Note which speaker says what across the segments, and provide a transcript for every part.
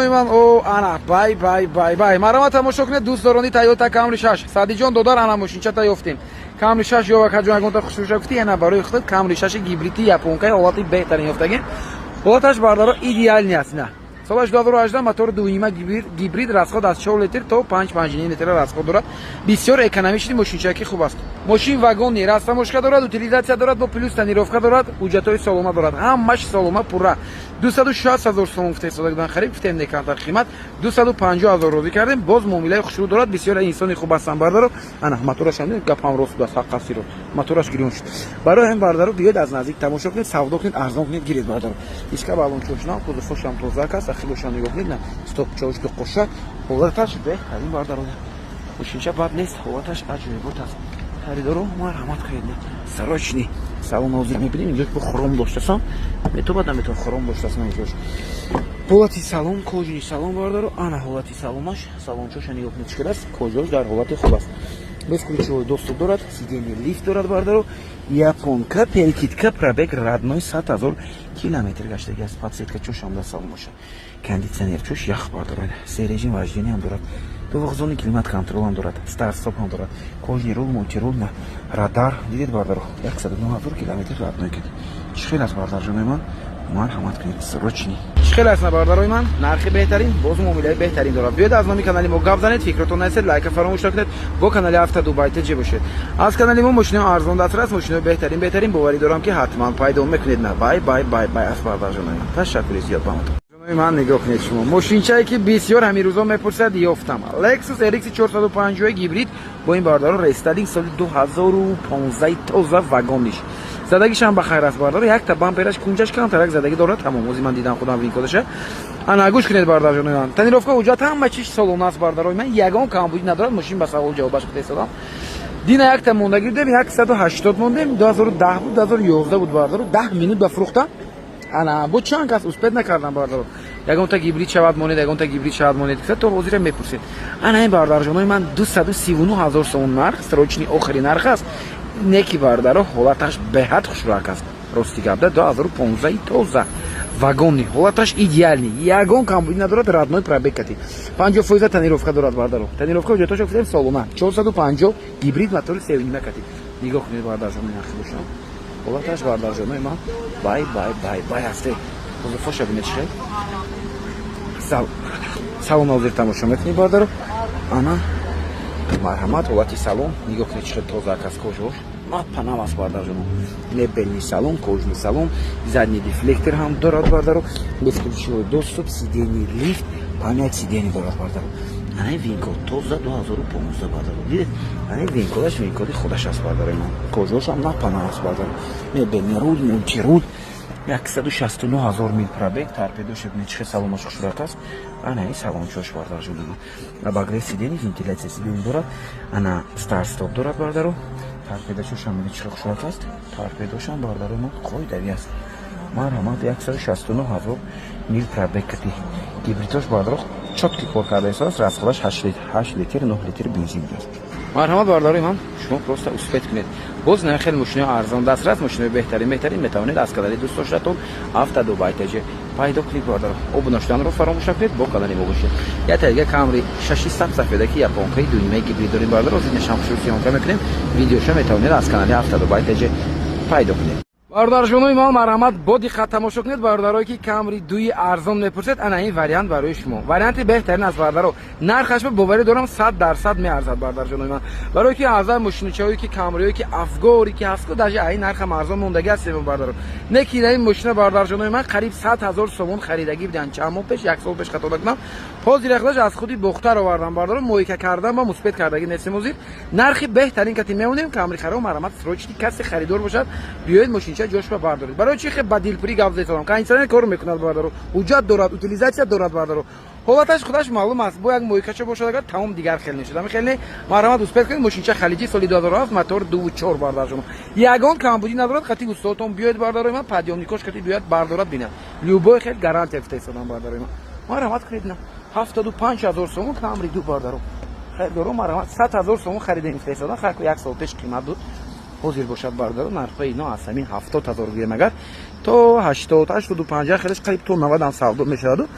Speaker 1: Бардарҷонои ман, о, ана, бай, бай, бай, бай. Марҳамат, тамошо кунед, дӯстдорони Тойота Камри 6. Садиҷон додар, ана мошинчата ёфтем. Камри 6 ё вакаҷон, ягонта хушруша гуфти, ана барои худат Камри 6 гибриди японкаи ҳолати беҳтарин ёфтагем. Ҳолаташ, бардаро, идеальный аст, на. Солаш 2018, мотор дуюма, гибрид, расход аз 4 литр то 5-5 литр расход дорад. Бисёр экономичный мошинчаки хуб аст. Мошин вагонный, растаможка дорад, утилизация дорад, бо плюс тонировка дорад, ҳуҷҷатҳои солома дорад. Ҳамаш солома, пурра. 260 ҳазор сомон гуфта истода харид, гуфтем не, камтар қимат. 250 ҳазор розӣ кардем, боз муомилаи хушрӯ дорад, бисёр инсони хуб ҳастанд, бардаро. Ана мотораш ҳам гапам рост будааст, ҳақ қасиро. Мотораш гирён шуд. Барои ҳамин, бардаро, биёед, аз наздик тамошо кунед, савдо кунед, арзон кунед, гиред, бардаро. Иска балончошнам, кузовошам тоза аст, ахилошам нигоҳ кунед, на стопчаош дуқоша, ҳолаташ беҳтарин, бардаро. Мошинча бад нест, ҳолаташ аҷоибот аст. Харидоро, марҳамат кунед, срочный. Салон ҳозир мебинем, инҷо бо хром доштасам, метобад, наметоб, хром доштасам инҷош. Ҳолати салон, кожаный салон, бардаро, ана ҳолати салонаш, салончоша нигоҳ кунед, чӣ хел аст, кожаош дар ҳолати хуб аст. Бесключевой доступ дорад, сиденье лифт дорад, бардаро. Японка, перекидка, пробег родной 100 000 километр гаштаги аст. Подсветка чошам дар салон боша. Кондиционер чош ях, бардаро. Се режим вождения ҳам дорад. Двухзонный климат контроль ҳам дорад, старт стоп ҳам дорад. Кожаный рул, мультирул, на радар. Дидед, бардаро, 109 000 километр родной кад. Чӣ хел аст, бардарҷонои ман? Марҳамат кунед, срочный. Чӣ хел аст, на, бардарои ман? Нархи беҳтарин, боз муомилаи беҳтарин дорад. Биёед, аз номи канали мо гап занед, фикротон нарасед, лайка фаромӯш накунед, бо канали Авто Дубай ТЖ бошед. Аз канали мо мошинои арзон дастрас, мошинои беҳтарин, беҳтарин, боварӣ дорам, ки ҳатман пайдо мекунед. На, бай, бай, бай, бай аст, бардарҷонои ман. Ташаккури зиёд ба ҳаматон. Ман нигоҳ кунед шумо. Мошинчае ки бисёр ҳамин рӯзо мепурсад, ёфтам. Lexus RX 450 гибрид бо ин, бардаро, рестайлинг, соли 2015, тоза, вагониш. Задагишам ба хайр аст, бардаро, якта бампераш кунҷаш камтарак задагӣ дорад, тамом. Ози ман дидам худам винкодаша. Ана гӯш кунед, бардарҷонои ман. Тонировка, ҳуҷҷат, ҳама чиз солона аст, бардарои ман. Ягон камбудӣ надорад мошин, ба савол ҷавобаш гуфта. Дина якта мондагӣ будем, 180 мондем, 2010 буд, 2011 буд, бардаро, 10 минут ба фурӯхтам. Ана бо чанд кас успеть накардам, бардаро. Ягонта гибрид шавад монед, ягонта гибрид шавад монед, то ҳозира мепурсед. Ана ин, бардарҷонои ман, 239 ҳазор сомон нарх, срочный, охири нарх аст. Неки, бардаро, ҳолаташ беҳад хушрак аст. Рости гап да, 2015, тоза, вагонный, ҳолаташ идеальный, ягон камбудӣ надорад, родной пробег кати. 50 фоиза тонировка дорад, бардаро. Тонировка, ҳуҷҷатошо гуфтем солона. 450, гибрид, мотори севнима кати. Нигоҳ кунед, бардарҷонои, нахи бошам. Ҳолаташ, бардарҷонои ман, бай, бай, бай, бай ҳасте. Кузовоша бинед, чӣ хел. Салон ҳозир тамошо мекунед, бардаро. Ана марҳамат, ҳолати салон нигоҳ кунед, чӣ хел тоза аст, кожаош напанам аст, бардарҷоно. Мебельный салон, кожаный салон, задний дефлектор ҳам дорад, бардаро. Бесключевой доступ, сиденье лифт, память сиденье дорад, бардаро. Ана винкод тоза, 2015, бардаро. Дидед, ана винкодаш винкоди худаш аст, бардарои ман. Кожаошам напанам аст, бардаро. Мебельный рул, мультирул, 169 ҳазор мил пробег, торпедош бинед, чӣ хел салонаш хушрак аст. Ана ин салончош, бардарҷоно. Обогрев сиденье, вентиляция сиденье дорад. Ана старт стоп дорад, бардаро. Торпедашошам бинед, чӣ хел хушрак аст. Торпедошам, бардаро ман, қоидави аст. Марҳамат, 169 ҳазор мил пробег кати. Гибридош, бардаро, чётко кор карда истодааст, расходаш 8 литр, 9 литр бензин аст. Марҳамат, бардарои ман, шумо просто успеть кунед. Боз на хеле мошинои арзон дастрас, мошинои беҳтарин, беҳтарин метавонед аз канали дӯстдоштатон Авто Дубай ТЖ пайдо кунед, бардаро. Обуна шуданро фаромӯш накунед, бо канали мо бошед. Як дига Камри шаши саб сафедаки японкаи дунимаи гибрид дорем, бардаро. Ҳозир нешам съёмка мекунем, видеоша метавонед аз канали Авто Дубай ТЖ пайдо кунед. Бародарҷонои ман, марҳамат, бо диққат тамошо кунед. Бародарое ки Камри дуи арзон мепурсед, ана ин вариант барои шумо варианти беҳтарин аст, бародаро. Нархаш боварӣ дорам, 100% меарзад, бародарҷонои ман, барое ки азар мошинчаҳое ки Камриое ки афгоре ки ҳаст, даже ай нархам арзон мондагӣ ҳастем, бародаро. Не ки ин мошина, бародарҷонои ман, қариб 100 000 сомон харидагӣ буданд чанд моҳ пеш, як сол пеш, хато накунам. Ҳозир яхдаш аз худи Бохтар овардам, бародаро, мойка кардан ба муспет кардагӣ нестем. Ҳозир нархи беҳтарин кати мемонем. Камри харо, марҳамат, срочный, касе харидор бошад, биёед, мошинча ҷошба бардоред. Барои чи хе ба дилпурӣ гап зетонам? Кондиционер кор мекунад, бародаро, ҳуҷҷат дорад, утилизация дорад, бародаро. Ҳолаташ худаш маълум аст, бо як мойкача бошад агар, тамом, дигар хел мешуд. Ами хел не, марҳамат, успеть кунед. Мошинча халиҷи, соли 2007, мотор 2,4, бардарҷоно, ягон камбудӣ надорад. Қати устодтон биёед, бардарои ман, подъёмникош кати биёяд, бардорад, бинад. Любой хел гарантия гуфта истодам, бардарои ман. Марҳамат кунед, на 75 000 сомон Камри ду, бардаро. Хайрдоро, марҳамат, 100 000 сомон харида гуфта истодам, як сол пеш қимат буд. Ҳозир бошад, бародаро, нархҳои ино аз ҳамин 70 000 гӯем агар то 80, 85, хелаш қариб то 90 ам савдо мешаваду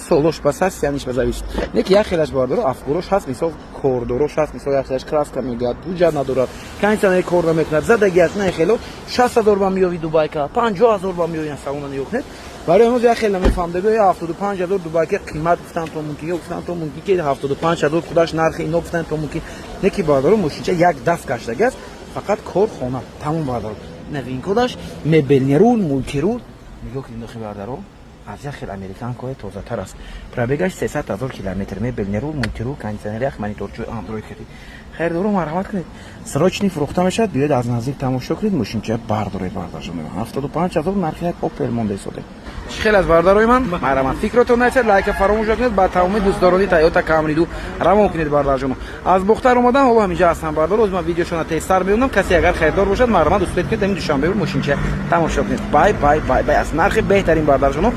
Speaker 1: солош пас аст, яниш ба зависит. Не ки як хелаш, бародаро, афгурош ҳаст, мисол, кордорош ҳаст, мисол, як хелаш краска мегӯяд, ҳуҷҷат надорад, кондитсионер кор намекунад, задаги аст. На, хело 60 000 ба меёви дубайка, 50 000 ба меёви. Салона нигоҳ кунед. Барои имрӯз як хел намефаҳмдагӯ, 75 000 дубайка қимат гуфтан то мумкин ё гуфтан то мумкин ки 75 000 худаш нархи ино гуфтан то мумкин. Не ки, бародаро, мошинча як даст гаштаги аст, фақат корхона тамом, бародаро. Новинкодаш мебельный руль, мультируль нигоҳ кунед, дохи, бародаро, аз як хел американкои тозатар аст. Пробегаш 300 000 километр, мебельный руль, мультируль, кондитсионер, ях, мониторчои андроид кардӣ. Хайрдоро, марҳамат кунед, срочный фурӯхта мешавад. Биёед, аз наздик тамошо кунед, мошинча бардоред, бардаржон. 75 000 нархи як Опел монда истоде. Чӣ хел аст, бародарои ман? Марҳамат, фикротон нависед, лайка фаромӯш накунед, ба тамоми дӯстдорони Тойота Камри ду равон кунед, бардарҷоно. Аз Бохтар омадан, ҳоло ҳаминҷа ҳастам, бардар. Оз ман видеошона тезтар меёнам. Касе агар харидор бошад, марҳамат, успеть кунед, ҳамин душанбе мошинча тамошо кунед. Бай, бай, бай, бай аст. Нархи беҳтарин, бардарҷоно.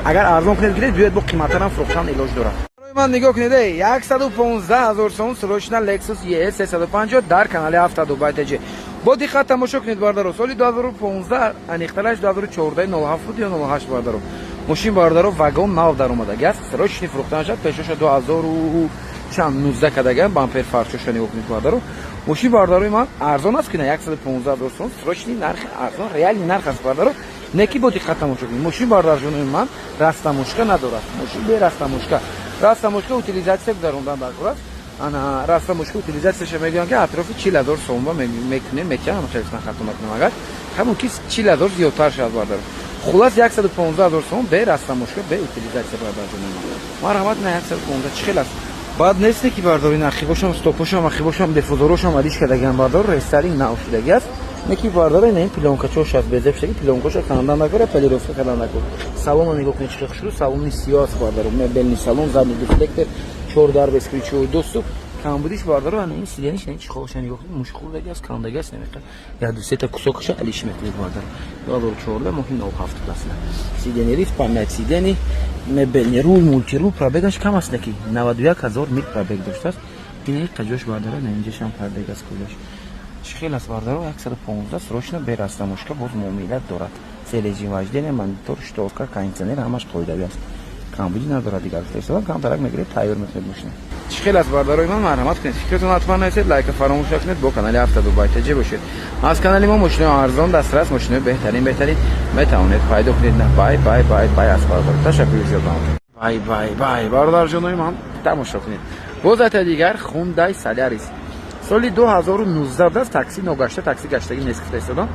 Speaker 1: Агар арзон кунед, гиред, биёед, бо қиматтарам фурӯхтан илоҷ дорад. Ман нигоҳ кунед, 115 000 сом срочно Lexus ES 350 дар канали Авто Дубай ТЖ. Бо диққат тамошо кунед, бардаро. Соли 2015, аниқтараш 2014 07 буд ё 08, бардаро. Мошин, бардаро, вагон нав даромадаги аст, срочный фурӯхта мешавад. Пешоша 2000 чанд 19 кадага, бампер, фаршоша нигоҳ кунед, бардаро. Мошин, бардарои ман, арзон аст ки на? 115 000 сом срочный нархи арзон, реальный нарх аст, бардаро. Не ки бо диққат тамошо кунед. Мошин, бардарҷонои ман, растаможка надорад, мошин бе растаможка. Растаможка, утилизация гузарондан дар кор аст. Ана, растаможка, утилизацияша мегӯянд, ки атрофи 40 000 сомба мекунем, метиҳам, хеле хато накунам агар, ҳамон ки 40 000 зиёдтар шавад, бардаро. Хулас, 115 000 сом бе растаможка, бе утилизация, бардарҷонои ман, марҳамат. На, 115 чӣ хел аст? Баъд несте ки, бардори, нахибошам, стопошам, ахибошам, диффузорошам алиш кардагиам, бардор, рестайлинг нав шудаги аст. Не ки, бардор, ин плёнкачош аст, безеб шудаги, плёнкаша кандан накора, полировка кардан накор. Салона нигоҳ кунед, чӣ хушрӯ, салони сиёҳ аст, бардаро. Мебельный салон, задний дефлектор, чор дар бесключевой доступ. Камбудиш, бардаро, ана ин сидениш, ин чихоша нигоҳ кунед, мушхӯрдаги аст, кандаги аст, намеқа як ду сета кусокаша алиш мекунед, бардаро. 2014, моҳи 07 аст. Сиденье лифт, память сидений, мебельный руль, мультируль. Пробегаш кам аст, леки 91 000 мил пробег доштааст. Ин қаҷош, бардаро, на, инҷашам пробег аст кулаш. Чӣ хел аст, бардаро? 115 срочно, бе растаможка, боз муомилат дорад. Се режим вождения, монитор, шторка, кондитсионер, ҳамаш қоидавӣ аст, камбудӣ надорад. Дигар гуфта камтарак мегиред, тайёр мекунед мошина. Чӣ хел аст, бардарои ман? Марҳамат кунед, фикратон ҳатман нависед, лайка фаромӯш накунед, бо канали Авто Дубай ТЖ бошед. Аз канали мо мошинои арзон, дастрас, мошинои беҳтарин, беҳтарин метавонед пайдо кунед. На, бай, бай, бай, бай аст, бародар. Ташаккури зиёд. Бай, бай, бай, бародарҷонои ман, тамошо кунед. Боз айта дигар Хундай Солярис, соли 2019 будааст, такси ногашта, такси гаштагӣ нест, гуфта истодам.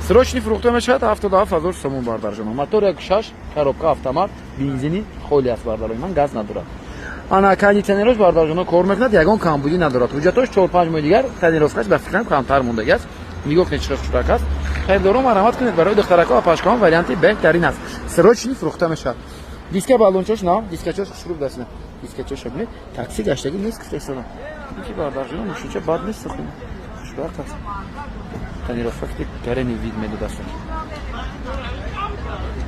Speaker 1: Срочный фурӯхта мешавад, 77 000 сомон, бардарҷоно. Мотор 1.6, коробка автомат, бензини холи аст, бардарои ман, газ надорад. Ана, кондитсионерош, бардарҷоно, кор мекунад, ягон камбудӣ надорад. Ҳуҷҷатош 4-5 моҳи дигар, тонировкаш ба фикрам камтар мондаги аст. Нигоҳ кунед, чӣ хушрак аст. Харидоро, марҳамат кунед, барои духтаракҳо ва пашкаҳо варианти беҳтарин аст. Срочный фурӯхта мешавад. Диска баллончош нав, дискачош хушрӯб даст, дискачоша бинед, такси гаштагӣ нест, гуфта истодам. Ки, бардарҷоно, мошинча бад нест, хушбахт аст. Тонировка ки гарени вид медод аст.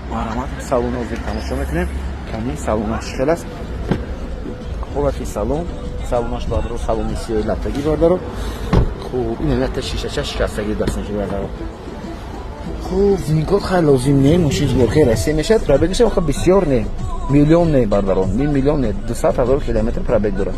Speaker 1: Марҳамат, салон ҳозир тамошо мекунем. Кани, салонаш чӣ хел аст? Ҳолати салон, салонаш, бардаро, салони сиёҳи латтагӣ, бардаро. Хуб, ин латта шишача шикастагӣ дастнаши, бардаро. Хуб, вин-код хай лозим не, мошин сборкаи Россия мешавад. Пробегаш охо бисёр не, миллион не, бардаро, ним миллион не, 200 000 километр пробег дорад.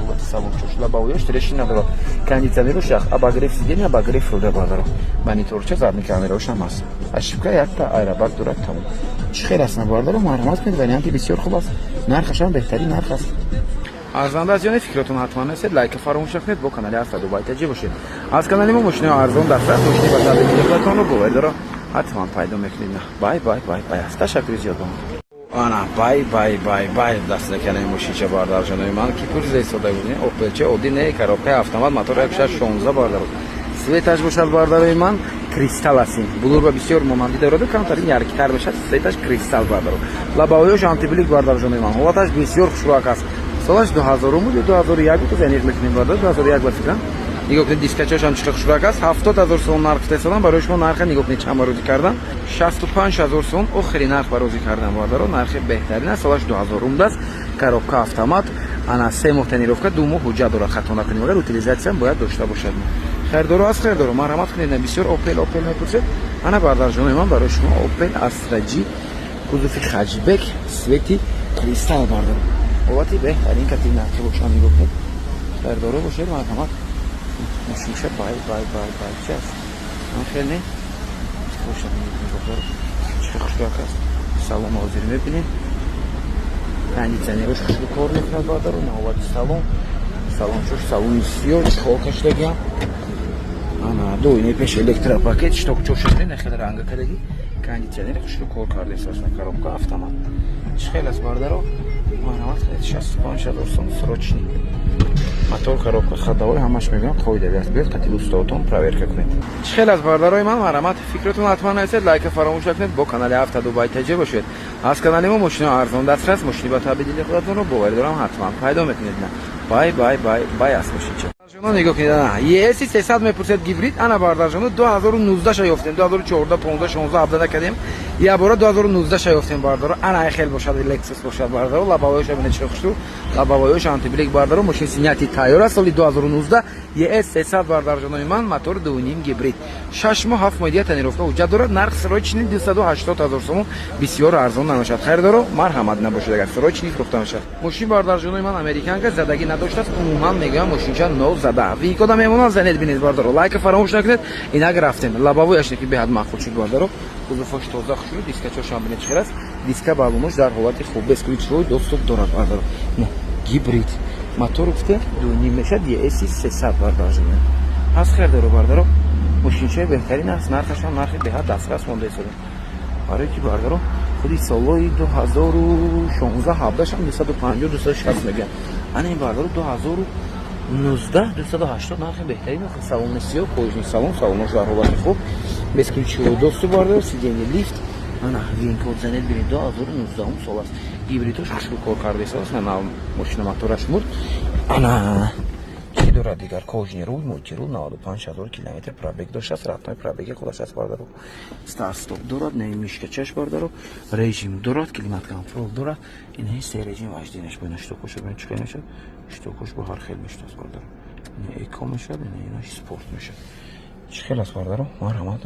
Speaker 1: Ҳолати салон чошла баоёш трещина надорад, кондитсионеру шах, обогрев сиденья, обогрев руля, бардаро, мониторча, задний камераошам ҳаст, ошибка якта аэробаг дорад, тамом. Чӣ хел аст, бардаро? Марҳамат кунед, варианти бисёр хуб аст, нархашам беҳтарин нарх аст. Арзанда аз ёне фикротон ҳатман нестед, лайка фаромӯш накунед, бо канали Авто Дубай ТЖ бошед. Аз канали мо мошинои арзон, дастрас, мошини ба табъи худатонро боварӣ дора, ҳатман пайдо мекунед. Бай, бай, бай, бай аст. Ташаккури зиёд ба ана, бай, бай, бай, бай. Даст накардем мошинча, бардарҷонои ман, ки пурза истода будем. Опелча оддӣ не, коробкаи автомат, мотор 1.6 16, бардаро. Цветаш бошад, бардарои ман, кристалл аст. Ин блурба бисёр монандӣ дораду, камтарин яркитар мешавад. Цветаш кристалл, бардаро. Лобовоёш антиблик, бардарҷонои ман. Ҳолаташ бисёр хушрӯак аст. Солаш 2000 буд ё 2001 буд, занир мекунем, бардар, 2001 ба фикрам. Нигоҳ кунед, дискачашам чӣ хушрак аст. 70 000 сомон нарх гуфта истодам барои шумо. Нарха нигоҳ кунед, чанд барозӣ кардам. 65 000 сомон охири нарх барозӣ кардам, бардаро. Нархи беҳтарин аст. Солаш 2000 аст, коробка автомат. Ана, 3 моҳ тонировка, 2 моҳ ҳуҷҷат дорад, хато накунем агар, утилизатсиям бояд дошта бошад. Хайрдоро аст, хайрдоро, марҳамат кунед. На бисёр Опел, Опел мепурсед. Ана, бардарҷонои ман, барои шумо Опел Астра Ҷи, кузови хэтчбек, цвети кристалл, бардаро, ҳолати беҳтарин кати нархи боша. Нигоҳ кунед, хайрдоро бошед, марҳамат. Мошинша бай, бай, бай, бай, чи аст? Ман хел не бошад, чӣ хушрак аст. Салон ҳозир мебинем, кондитсионерош хушрӯ кор мекунад, бардаро. Ҳолати салон, салончош салони сиёҳ, чиқол кашидагиам. Ана, дуйни пеш электропакет, штокчошаде, нахел ранга кадаги, кондитсионери хушрӯ кор кардааст. Коробка автомат. Чӣ хел аст, бардаро? Марҳамат, 65 000 сом, срочный. Мотор, коробка, ходовой, ҳамаш мегӯям, қоидави аст. Биёд, қати устодотон проверка кунед. Чӣ хел аст, бардарои ман? Марҳамат, фикротон ҳатман нависед, лайка фаромӯш накунед, бо канали ҳафта Дубай таҷа бошед. Аз канали мо мошино арзон дастрас, мошини ба таби дили худатонро, боварӣ дорам, ҳатман пайдо мекунед. На, бай, бай, бай, бай аст мошинча. Нигоҳ кунед, ана ЕСи 300 мепурсед, гибрид. Ана, бардарҷоно, 2019 ша ёфтем. 2014, 15, 16, 17 накардем, якбора 2019 ша ёфтем, бардаро. Ана, хел бошад, Лексус бошад, бардаро. Лобовойша бинед, чӣ хушрӯ, лобовойш антиблик, бардаро. Мошин снятый тайёр аст, соли 2019, ЕС 300, бардарҷонои ман, мотор 2,5 гибрид, 6 моҳ, 7 моҳ дига тонировка ҳуҷҷат дорад. Нарх срочный 280 ҳазор сомон, бисёр арзон намешавад. Хайрдоро, марҳамат, набошад агар, срочный фурӯхта мешавад мошин, бардарҷонои ман. Американка, задагӣ надоштааст умуман, мегӯям, мошинча нозада. ВИН-кода мемонад, занед, бинед, бардаро. Лайка фаромӯш накунед. Инак, рафтем. Лобовояш ки беҳад маъқул шуд, бардаро. Кузовош тоза, хушрӯ, дискачошам бинед, чӣ хел аст. Диска, баллонош дар ҳолати хуб, бесключевой доступ дорад, бардаро. Гибрид, мотор гуфте 2,5 мешад, ЕСи 300, бардарҷоно. Ҳаст хердоро, бардаро, мошинчаи беҳтарин аст. Нархашам нархи беҳад дастрас монда истодем, барои ки, бардаро, худи солҳои 2016, 17 250, 260 мегӯям. Ана ин, бардаро, 2019, 280, нархи беҳтарин. Салони сиёҳ, кожаный салон, салонош дар ҳолати хуб, бесключевой доступ, бардаро, сиденье лифт. Ана, ВИН-код занед, бинед, 2019 сол аст, гибридош хушрӯ кор карда истодааст. На, мошина мотораш мурд. Ана, чӣ дорад дигар? Кожаный руль, мультируль, 95 ҳазор километр пробег доштааст, родной пробеги худаш аст, бардаро. Старт стоп дорад, не мышкачаш, бардаро, режим дорад, климат контроль дорад. Ин се режим вождениаш бо ина штокоша бинед, чӣ хел мешавад. Штокош бо ҳар хел мешудааст, бардаро. Ина эко мешавад, ина инаш спорт мешавад. Чӣ хел аст, бардаро? Марҳамат,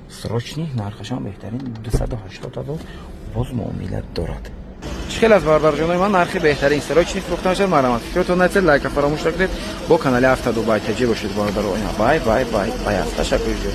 Speaker 1: срочный, нархашам беҳтарин, 280 ҳазор, боз муомила дорад. Чӣ хел аст, бардарҷонои ман? Нархи беҳтарин, срочный фурӯхта мешавад. Марҳамат, фикротон нависед, лайка фаромӯш накунед, бо канали ҳафта Дубай таҷи бошед, бардаро. Бай, бай, бай, бай аст. Ташаккури зиёд.